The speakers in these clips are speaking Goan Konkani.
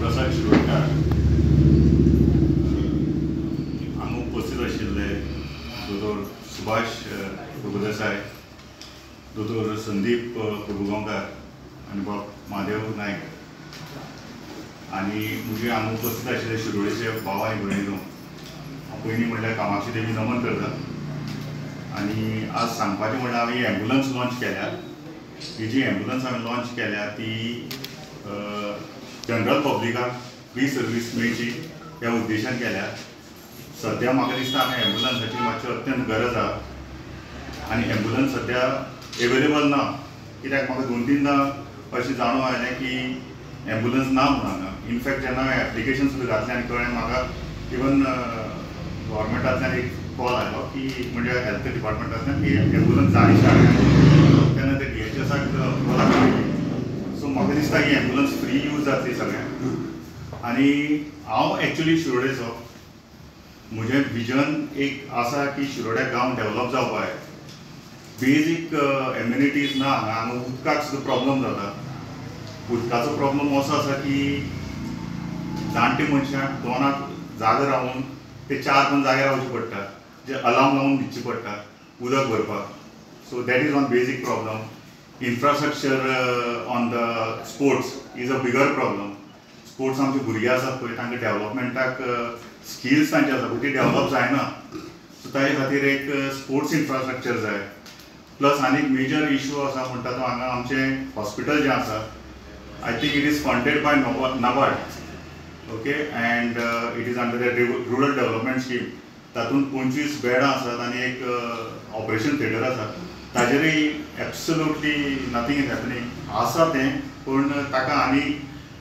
प्रसाद शिरोडकार, हांगा उपस्थित आशिल्ले दोतोर सुभाष प्रभुदेसाय, दोतोर संदीप प्रभुगांवकार आनी बाब महादेव नायक आनी म्हजे हांगा उपस्थित आशिल्ले शिरोडेचे भाव आनी भयणीनो, पयलीं म्हणल्यार कामाक्षी देवी नमन करता. आनी आज सांगपाचें म्हणल्यार हांवें एम्बुलन्स लॉंच केल्या. ही जी एम्बुलन्स हांवें लॉंच केल्या ती जनरल पब्लिकाक फ्री सर्वीस मेळची ह्या उद्देशान केल्या. सद्या म्हाका दिसता हांगा एम्बुलन्साची मातशी अत्यंत गरज आहा आनी एम्बुलन्स सद्या एवेलेबल ना, कित्याक म्हाका दोन तीनदां अशें जाणून आयलें की एम्बुलन्स ना म्हणून हांगा. इनफॅक्ट जेन्ना हांवें एप्लिकेशन सुद्दां घातलें आनी कळ्ळें म्हाका, इवन गव्हर्मेंटांतल्यान एक कॉल आयलो की म्हणजे हेल्थ डिपार्टमेंटांतल्यान की एम्बुलन्स जाय शाळेक, तेन्ना ते डीएचएसाक अप्रुवलाक मेळ्ळी. सो म्हाका दिसता ही एम्बुलन्स फ्री यूज जातली सगळ्यांक. आनी हांव एक्चुली शिरोडेचो, म्हजें विजन एक आसा की शिरोड्या गांव डेवलप जावपा जाय. बेजीक एम्युनिटीज ना हांगा, हांगा उदकाक सुद्दां प्रॉब्लम जाता. उदकाचो प्रॉब्लम असो आसा की जाणटे मनशांक दोनाक जागो रावून ते चार पण जाग्यार रावचे पडटा, जे अलार्म लावन न्हिदचें पडटा उदक भरपाक. So that is one basic problem. Infrastructure on the sports is a bigger problem. Sports आमचे भुरगे आसात पळय, तांकां डेवलपमेंटाक स्किल्स तांचे आसा पूण ती डेवलप जायना. सो ताजे खातीर एक स्पोर्ट्स इन्फ्रास्ट्रक्चर जाय. प्लस आनीक मेजर इशू आसा म्हणटा तो हांगा आमचें हॉस्पिटल जें आसा, I think it is funded by NABARD, okay, and it is under the rural development scheme. तातूंत 25 बेडां आसात आनी एक ऑपरेशन थिएटर आसा. ताजेरय एब्सोल्युटली नथींग is happening आसा तें, पूण ताका आनी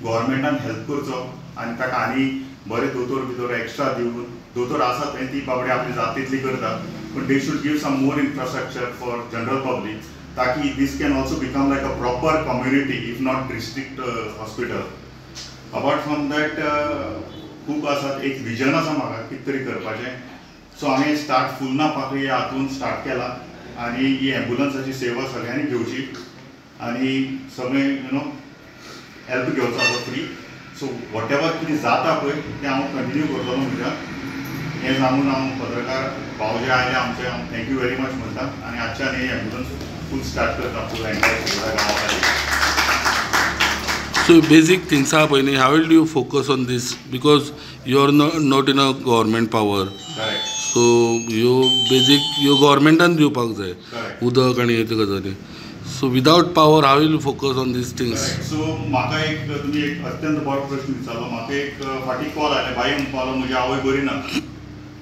गव्हर्मेंटान हेल्प करचो आनी ताका आनी बरे दोतोर बितोर एक्स्ट्रा दिवन, दोतोर आसा थंय ती बाबडी आपली जात तितली करता, पूण they should give some more infrastructure for general public, ताकी this can also become like a proper community if not district hospital. Apart from that खूब आसात, एक विजन आसा म्हाका कितें तरी करपाचें. सो हांवें स्टार्ट फुलना पाकळी ह्या हातून स्टार्ट केला आनी ही एम्बुलन्साची सेवा सगळ्यांनी घेवची आनी सगळें you know help घेवचो आसा फ्री. सो what ever कितें जाता पळय तें हांव कंटिन्यू करतलो म्हज्या. हें सांगून हांव पत्रकार भाव जे आयले आमचे, हांव thank you very much म्हणटा आनी आजच्यान ही एम्बुलन्स फूल स्टार्ट करता फूल एंटायर शिरोडा गांवा खातीर. So basic things are, how will you focus on this? Because you are not in a government power. Correct. So you basic you governmentan दिवपाक जाय उदक आनी हे गजाली. So without power, how will you focus on these things? Correct. So म्हाका एक तुमी एक अत्यंत बरो प्रश्न विचारलो. म्हाका एक फाटीं कॉल आयले, बाई म्हणपालो म्हजी आवय बरी ना,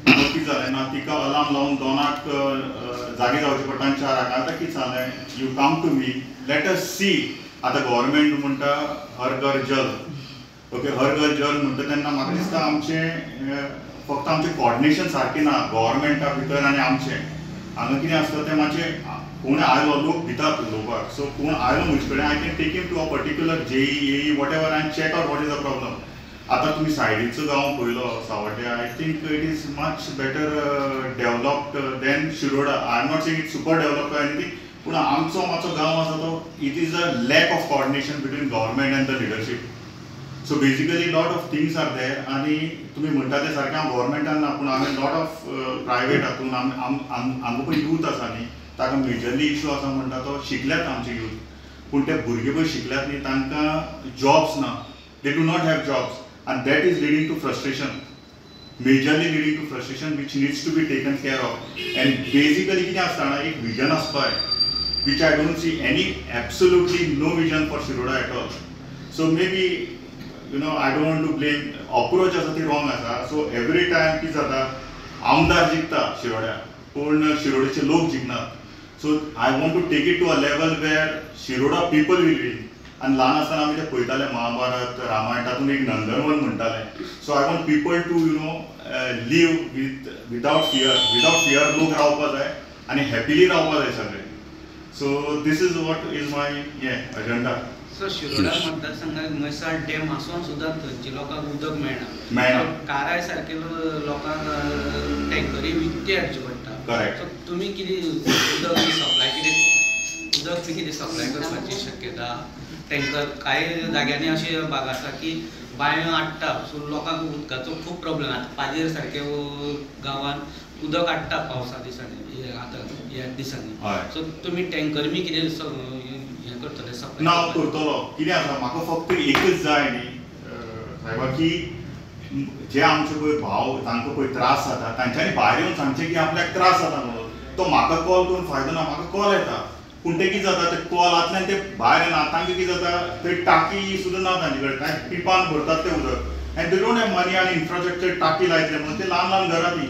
कितें जालें ना, तिका अलार्म लावन दोनाक जागे जावचें पडटा आनी चाराक. आतां कितें जालें, you come to me, let us see. आतां गव्हर्मेंट म्हणटा हर घर जल, ओके, हर घर जल म्हणटा तेन्ना म्हाका दिसता आमचें फक्त आमचें कॉर्डिनेशन सारकें ना गव्हर्मेंटा भितर आनी आमचें हांगा कितें आसता तें मातशें कोण आयलो लोक भितात उलोवपाक. सो कोण आयलो म्हजे कडेन I can take him to a particular JE AE whatever and check out what is the problem. आतां तुमी सायडीचो गांव पळयलो सावड्डे, I think it is much better developed than Shiroda. I am not saying it super developed anything, पूण आमचो मातसो गांव आसा तो it is a lack of coordination between government and the leadership. So basically lot of things are there. आनी तुमी म्हणटा तें सारकें हांव गव्हर्मेंटान ना, पूण हांवें लॉट ऑफ प्रायवेट हातून हांगा पळय यूथ आसा न्ही, ताका मेजरली इशू आसा म्हणटा तो शिकल्यात आमचे यूथ, पूण ते भुरगे पळय शिकल्यात न्ही तांकां जॉब्स ना, they do not have jobs आनी that is leading to frustration, majorly leading to frustration which needs to be taken care of. And basically कितें आसता जाणा, एक विजन आसपा जाय, which I don't see any, absolutely no vision for Shiroda at all. So maybe, you know, I don't want to blame, approach आसा ती wrong आसा. So every time कितें जाता, आमदार जिखता शिरोड्या पूण शिरोडेचे लोक जिखनात. So I want to take it to a level where Shiroda people will win. आनी ल्हान आसतना आमी ते पळयताले महाभारत रामायण, तातूंत एक नंदनवन म्हणटाले. So I want people to you know live with without fear, without fear लोक रावपा जाय आनी हॅपिली रावपा जाय सगळे. So this is what is my agenda. So Shiroda मतदारसंघात म्हैसाळ डॅम आसून सुद्दां थंयच्या लोकांक उदक मेळना, मेळना. काराय सारके लोकांक टँकरी विकती हाडची पडटा. करेक्ट. सो तुमी कितें उदक सप्लाय कितें उदक कितें सप्लाय करपाची शक्यता? टँकर कांय जाग्यांनी अशे भाग आसा की बांयो आडटा, सो लोकांक उदकाचो खूब प्रॉब्लेम. आतां पाजेर सारके गांवांत उदक आडटा पावसा दिसांनी, आतां ह्या दिसांनी. सो तुमी टँकर बी कितें हें करतले सप्लाय? ना, हांव करतलो. कितें आसा, म्हाका फक्त एकच जाय न्ही सायबा, की जे आमचे पळय भाव तांकां पळय त्रास जाता तांच्यांनी भायर येवन सांगचें की आपल्याक त्रास जाता म्हणून. तो म्हाका कॉल करून फायदो ना, म्हाका कॉल येता पूण ते कितें जाता, ते कॉलांतल्यान ते भायर येना. तांकां कितें जाता, थंय टाकी सुद्दां ना तांचे कडेन, कांय पिपान भरतात ते उदक and they don't have money आनी इन्फ्रास्ट्रक्चर टाकी लायतले म्हणून ते ल्हान ल्हान घरां ती.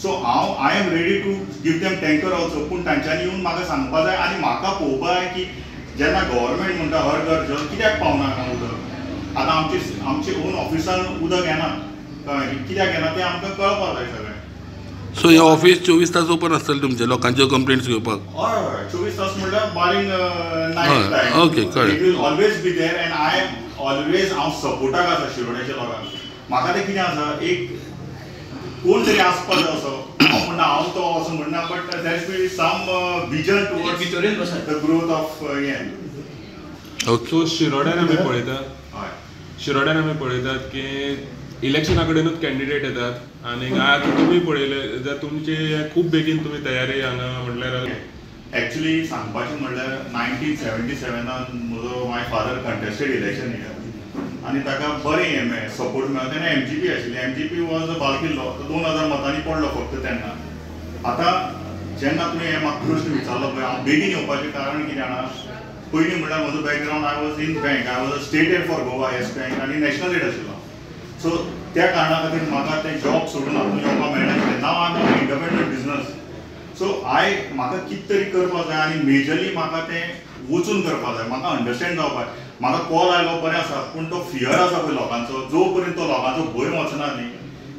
सो हांव I am ready to give them tanker also, पूण तांच्यांनी येवन म्हाका सांगपा जाय आनी म्हाका पळोवपा जाय की जेन्ना गव्हर्मेंट म्हणटा हर घर जल, कित्याक पावना हांगा उदक? आतां आमचे आमचे ओन ऑफिसान उदक येना, कळ्ळें? कित्याक येना तें आमकां कळपाक जाय सगळें. सो हे ऑफिस 24 तास ओपन आसतलें तुमचें लोकांच्यो कंप्लेंट्स घेवपाक? हय हय, 24 तास म्हणल्यार बारींग नायट टायम. ओके, कळ्ळें. It will always be there and I am always, हांव सपोर्टाक आसा शिरोड्याच्या लोकांक. म्हाका तें कितें आसा, एक कोण तरी आसपा जाय असो, हांव म्हणना हांव तो असो म्हणना, but there should be some vision towards the growth of हें. ओके. सो शिरोड्यान आमी पळयतात, हय, शिरोड्यान आमी पळयतात की इलेक्शना कडेनूच कॅन्डिडेट येतात आनी आतां तुमी पळयले जाल्यार तुमची खूब बेगीन तुमी तयारी हांगा म्हटल्यार. एक्चुली सांगपाचें म्हणल्यार 1977 म्हजो my father contested election here आनी ताका बरें हें मेळ्ळें, सपोर्ट मेळ्ळो. तेन्ना MGP आशिल्ली, MGP was a बालकिल्लो, तो 2000 मतांनी पडलो फक्त तेन्ना. आतां जेन्ना तुवें हें म्हाका प्रश्न विचारलो पळय, हांव बेगीन येवपाचें कारण कितें जाणा, पयलीं म्हणल्यार म्हजो background I was in bank, I was a state head for Goa Yes bank आनी नॅशनल हेड आशिल्लो. सो त्या कारणा खातीर म्हाका तें जॉब सोडून हातूंत येवपाक मेळनाशिल्लें. Now I am independent business, so I म्हाका कितें तरी करपाक जाय आनी मेजरली म्हाका तें वचून करपाक जाय, म्हाका अंडरस्टँड जावपाक जाय. म्हाका कॉल आयलो बरें आसा, पूण तो फियर आसा पळय लोकांचो, जो पर्यंत तो लोकांचो भंय वचना न्ही,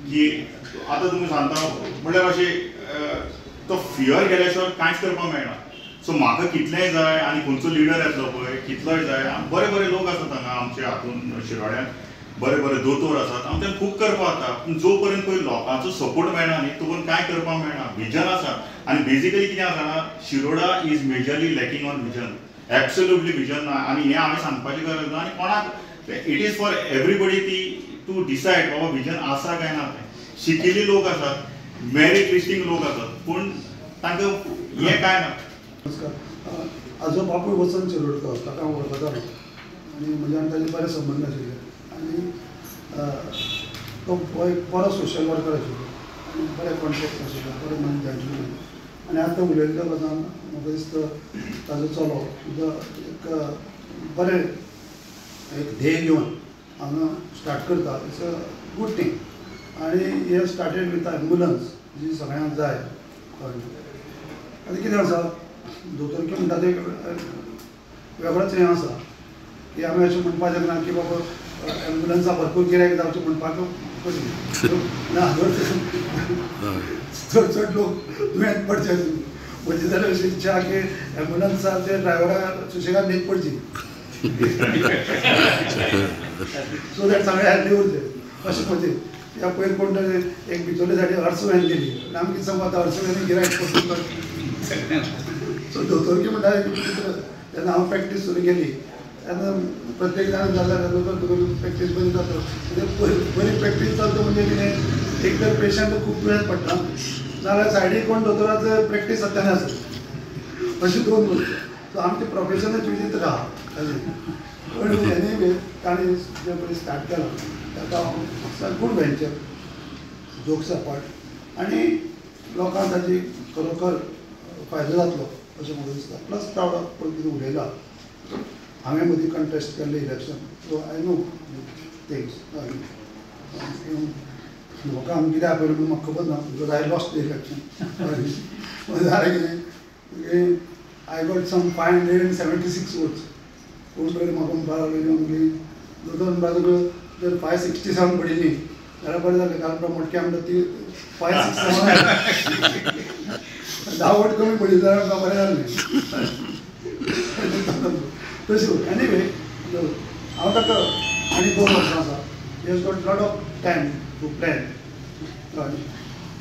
की आतां तुमी सांगता म्हणल्यार अशें तो फियर गेल्या शिवाय कांयच करपाक मेळना. सो म्हाका कितलेंय जाय आनी खंयचो लिडर येतलो पळय कितलोय जाय, बरे बरे लोक आसात हांगा आमच्या हातून शिरोड्यान, बरे बरे दोतोर आसात, आमच्यान खूब करपाक जाता, पूण जो पर्यंत पळय लोकांचो सपोर्ट मेळना न्ही तो पर्यंत कांय करपाक मेळना. विजन आसा आनी बेजिकली कितें आसा जाणा, Shiroda is majorly lacking on vision, absolutely vision ना. आनी हें हांवें सांगपाची गरज ना आनी कोणाक, it is for everybody ती टू डिसायड बाबा विजन आसा काय ना तें. शिकिल्ले लोक आसात, मेरीट लिस्टींग लोक आसात, पूण तांकां हें कांय ना. नमस्कार. आजो बापूय वचन शिरोडकर, ताका हांव वळखतालो आनी म्हज्या आनी ताजे बरे संबंद आशिल्ले आनी तो एक बरो सोशल वर्कर आशिल्लो आनी बरे कॉन्टेक्ट आशिल्लो, बरे मनीस जंटलमॅन. आनी आतां उलयल्ल्या कारणान म्हाका दिसता ताजो चलो सुद्दां एक बरें एक ध्येय घेवन हांगा स्टार्ट करता, it's a good thing. आनी हे स्टार्टेड विथ एम्बुलन्स जी सगळ्यांक जाय. आतां कितें आसा, दोतोरकी म्हणटा ते वेगळोच हें आसा की आमी अशें म्हणपाक शकना की बाबा एम्बुलन्सा भरपूर गिरायक जावचें म्हणपाक कशी ना, चड चड लोक दुयेंत पडचे. म्हजी जाल्यार अशी इच्छा की एम्बुलन्साचे ड्रायव्हराक सुशेगाद न्हीद पडची, सो that सगळें हेल्दी उरचें अशें म्हजें. ह्या पयर कोण तरी एक भितरले सायडीन अर्स व्हॅन गेली आनी आमी कितें सांगू आतां अर्स व्हॅन गिरायक पडटा. सो दोतोरकी म्हणटा तेन्ना हांव प्रॅक्टीस सुरू केली तेन्ना प्रत्येक जाण जाल्यार तुका प्रॅक्टीस बरी जाता, म्हणजे बरी प्रॅक्टीस जाता म्हणजे कितें, एक तर पेशंट खूब दुयेंत पडटा नाजाल्यार सायडीक कोण दोतोराचो प्रॅक्टीस सत्यान आसा, अशी दोन गोश्टी. सो आमचें प्रोफेशनच विचित्र आहा अशें. पूण एनीवे ताणें जें पळय स्टार्ट केलां ताका हांव गूड वेंचर, जोक्स अपार्ट, आनी लोकांक ताजी खरोखर फायदो जातलो अशें म्हाका दिसता. प्लस प्रावड ऑफ पळय कितें उलयला, हांवें मदीं कंटेस्ट केल्लें election, so I know things. म्हाका आमी कित्याक आपयलें म्हणून म्हाका खबर ना, because I lost the election. जालें कितें, I got some 576 votes. कोण तरी म्हाका म्हणपाक लागलो की दोतोर म्हणपाक लागलो जर 567 पडिल्ली जाल्यार बरें जालें, कारण मोटक्या म्हणटा ती 567 10 वोट कमी पडिल्ली जाल्यार म्हाका बरें जालें. तशें एनीवे हांव ताका आनी 2 वर्सां आसा, he has got lot of time to plan.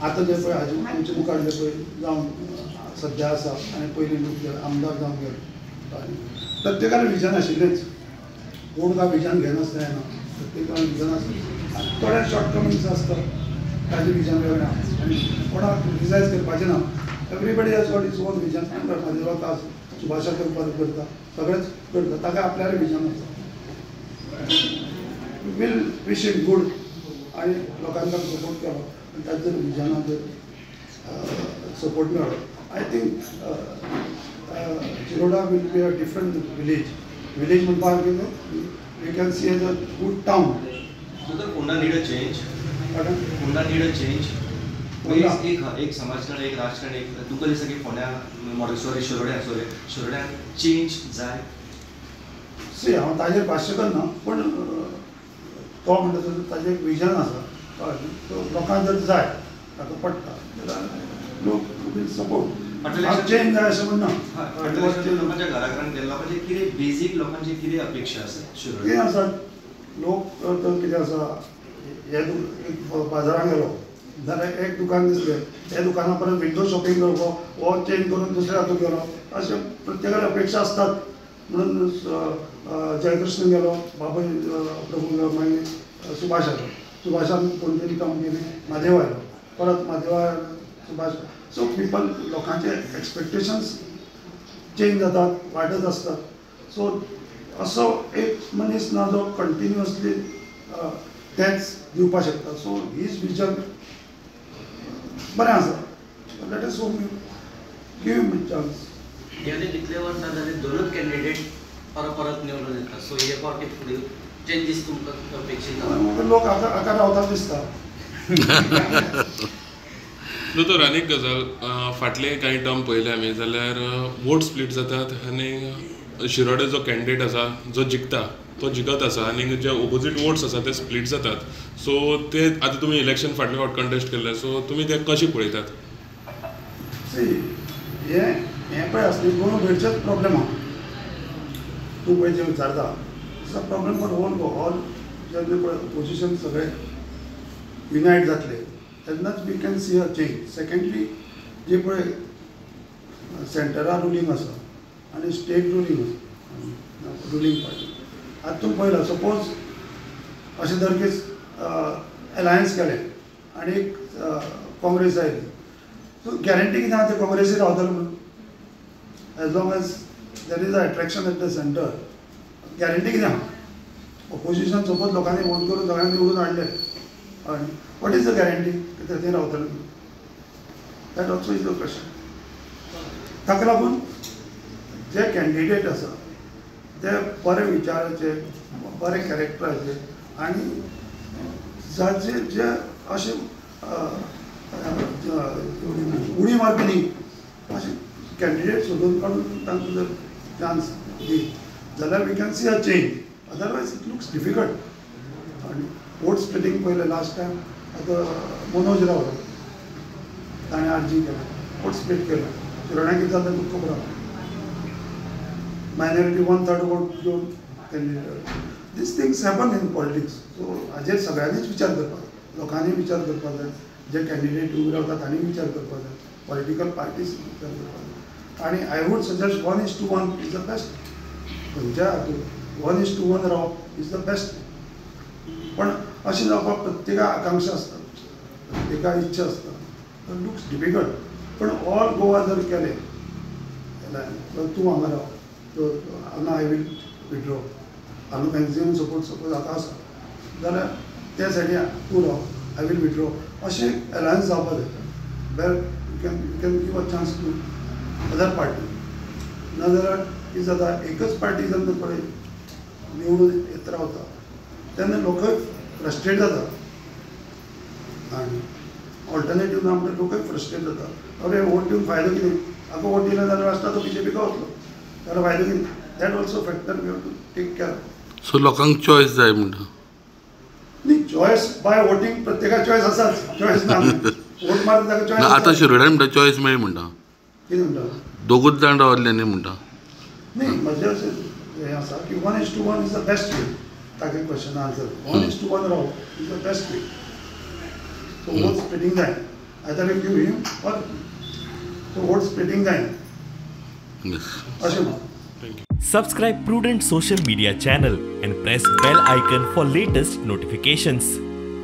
आतां जे पळय हाजे आमचे मुखार जे पळय जावन सद्या आसा आनी पयलीं लोक आमदार जावन गेले, प्रत्येकान विजन आशिल्लेंच. कोण काय विजन घेनासता येना, प्रत्येकान विजन आसता, थोडे शॉर्ट कमिंग्स आसता, ताजें विजन वेगळें आसा आनी कोणाक क्रिटिसायज करपाचें ना. Everybody has got his own vision. म्हाजेरो आसा, सुभाषा करपाक करता, सगळेंच करता, ताका आपल्यालें विजन आसा. वील विश it good आनी लोकांनी ताका सपोर्ट केलो आनी ताजे जर विजनाक जर सपोर्ट मेळ्ळो, I think Shiroda will be a different village. Village म्हणपाक कितें, we can see as a good town. So Ponda need a change. Ponda need a change. एक एक समाजकारण, एक राजकारण, एक तुमकां दिसता की फोंड्या मॉडेल सॉरी शिरोड्या सॉरी शिरोड्यान चेंज जाय? सी, हांव ताजेर भाश्य करना, पूण तो म्हणटा तसो ताजें एक विजन आसा, कळ्ळें न्ही? सो लोकांक जर जाय, ताका पडटा जाल्यार लोक वील सपोर्ट. चेंज जाय अशें म्हणना. लोकांच्या घरा घरान गेल्ले लोकांचे कितें बेजीक, लोकांची कितें अपेक्षा आसा? कितें आसा, लोक तर कितें आसा, हे एक बाजारान गेलो जाल्यार एक दुकान दिसलें, त्या दुकाना परत विंडो शॉपिंग करपो, हो चेंज करून दुसऱ्या हातूंत गेलो, अशें प्रत्येकाची अपेक्षा आसतात. म्हणून जयकृष्ण गेलो, बाबय प्रभू गेलो, मागीर सुभाष आयलो, सुभाषान कोण तरी काम केलें, म्हादेव आयलो, परत म्हादेवा सुभाष. सो पिपल, लोकांचे एक्सपेक्टेशन्स चेंज जातात, वाडत आसतात. सो असो एक मनीस ना जो कंटिन्युअसली तेंच दिवपाक शकता. सो his vision बरें आसा, let us hope, give him chance. गेले कितले वर्सां जाले दोनूच कॅन्डिडेट परत परत निवडून येता, सो हे फावटी फुडें चेंजीस तुमकां अपेक्षीत आसा? लोक आतां रावता दिसता. दोतोर, आनी एक गजाल, फाटले कांय टर्म पळयले आमी जाल्यार वोट स्प्लीट जातात आनी शिरोडे जो कॅन्डिडेट आसा जो जिखता तो जिखत आसा आनी जे ओपोजीट वोट्स आसा ते स्प्लीट जातात. सो ते आतां तुमी इलेक्शन फाटले फावट कंटेस्ट केल्ले, सो तुमी ते कशें पळयतात? सी, हें पळय आसली गोवा भरचेच प्रॉब्लेम आहा. तूं पळय जें विचारता, it's a problem for whole Goa. All जेन्ना पळय ओपोजिशन सगळे युनायट जातले तेन्नाच we can see a change. Secondly, जे पळय सेंटरा रुलींग आसा आनी स्टेट रुलींग आसा, रुलींग पार्टी. आतां तूं पळयला, सपोज अशें धर की एलायन्स केलें आनी एक काँग्रेस आयली, सो गॅरंटी कितें आहा ते काँग्रेसी रावतले म्हणून? As long as there is a attraction at the centre, guarantee कितें आहा? ओपोजिशन सपोज लोकांनी वोट करून सगळ्यांनी निवडून हाडले, आनी what is the guarantee की ते थंय रावतले म्हणून? That also is the question. ताका लागून जे कॅन्डिडेट आसा ते बरे विचाराचे, बरे कॅरेक्टराचे आनी जाचे जे अशे उडी मारपी न्ही, अशे कॅन्डिडेट सोदून काडून तांकां जर चान्स दित जाल्यार we can see a change. Otherwise it looks difficult. आनी वोट स्प्लिटींग पळयलें लास्ट टायम, आतां मनोज राव ताणें आरजी केलें, वोट स्प्लीट केलें, शिरोड्या कितें जालें तुका खबर आसा, मायनॉरिटी 1/3 वोट घेवन candidate. These things happen in politics. So हाजेर सगळ्यांनीच विचार करपाक जाय, लोकांनी विचार करपाक जाय, जे कॅन्डिडेट उबे रावता तांणी विचार करपाक जाय, पॉलिटिकल पार्टीज विचार करपाक जाय. आनी I would suggest 1:1 is the best. खंयच्या हातूंत 1:1 रावप is the best. पण अशें जावपाक प्रत्येका आकांक्षा आसता, प्रत्येका इच्छा आसता, लुक्स डिफिकल्ट. पण ऑल गोवा जर केलें जाल्यार तूं हांगा राव, हांगा I will withdraw, हांगा मॅक्झिमम सपोर्ट सपोज हाका आसा जाल्यार त्या सायडीन तूं राव, I will withdraw, अशें एलायन्स जावपाक जाय. Where you can give a chance to other party. नाजाल्यार कितें जाता, एकच पार्टी जेन्ना पळय निवडून येत रावता तेन्ना लोकय फ्रस्ट्रेट जाता आनी ऑल्टरनेटीव ना म्हणटा लोकय फ्रस्ट्रेट जाता. अरे वोट दिवन फायदो कितें, हाका वोट दिले जाल्यार लास्टाक तो बीजेपीक वतलो, जाल्यार फायदो कितें? That also factor we have to take care. So लोकांक चॉयस जाय म्हणटा? न्ही, चॉयस बाय वोटींग प्रत्येकाक चॉयस आसाच, चॉयस ना वोट मारता ताका चॉयस. आतां शिरोड्यान म्हणटा चॉयस मेळ्ळी म्हणटा, कितें म्हणटा? दोगूच जाण रावतले न्ही म्हणटा. न्ही, म्हजें अशें हें आसा की 1:1 is the best way. ताका क्वेश्चन आन्सर 1:1 रावप is the best way. So vote splitting जाय, either you give him or so vote splitting जाय अशें. Thank you. Subscribe Prudent social media channel and press bell icon for latest notifications.